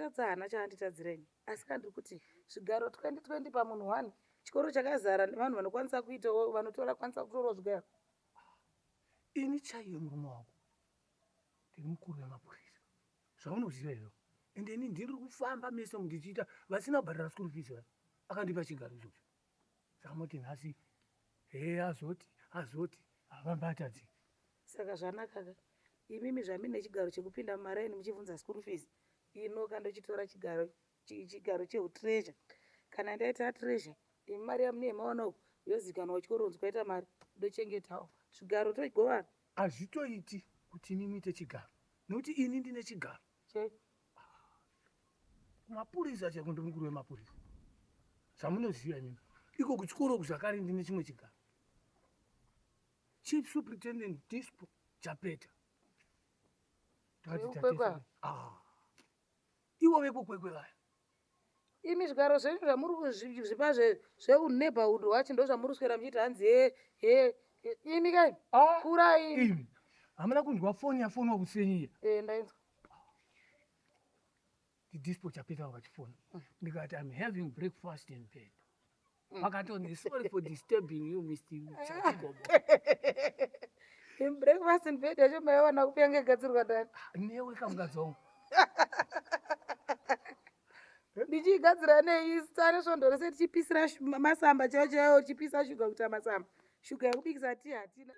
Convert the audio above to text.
Kutadza haana chaanditadzira ini asi ka ndiri kuti zvigaro 2020 pamunhu one chikoro chakazara nevanhu vanokwanisa kuitawo vanotora kwanisa kutorawo zvigaro. Ini chaiye murume wako ndiri mukuru wemapurisa zvaunoziva izvo ende ini ndiri kufamba mese ndichiita vasina kubhadhara school fees vaya akandipa chigaro ichocho saka moti nhasi hee azoti azoti havambatadzi. Saka zvanaka ka imimi zvamine chigaro chekupinda mumaraini muchibvunza school fees ino ka ndochitora chigaro chigaro cheutreasure kana ndaita treasure imi mari yamunee maona uku yozikanwa kuchikoro kunzi kwaita mari ndochengetawo zvigaro togovana. Hazvitoiti kuti imi muite chigaro nekuti ini ndine chigaro. Chei? Kumapurisa chaiko ndiri mukuru wemapurisa zvamunoziva imimi. Iko kuchikoro uku zvakare ndine chimwe chigaro. Chief Superintendent Dispo Chapeta. Vekukwekwe Ah. Ivo vekukwekwe vaya. Imi zvigaro zvenyu zvamuri kuzvipa zveuneighborhood wacho ndozvamuri kuswera muchiita hanzi he he imi kai ah, kurai imi. Hamuna kunzwa foni yafonwa kuseni iya? Eh, ndainzwa. Ndidispo Chapeta vakachifona. Ndikati I'm having breakfast in bed. Vakatonzi sorry for disturbing you Mr. Chatikobo. In breakfast in bed yacho maiwana kupi yange igadzirwa nani? Ah, newe kamukadzi wangu. Ndichiigadzira nei tane svondo rese tichipisira masamba chaiwo chaiwo tichipisa shuga kuita masamba. Shuga yekubikisa tii hatina.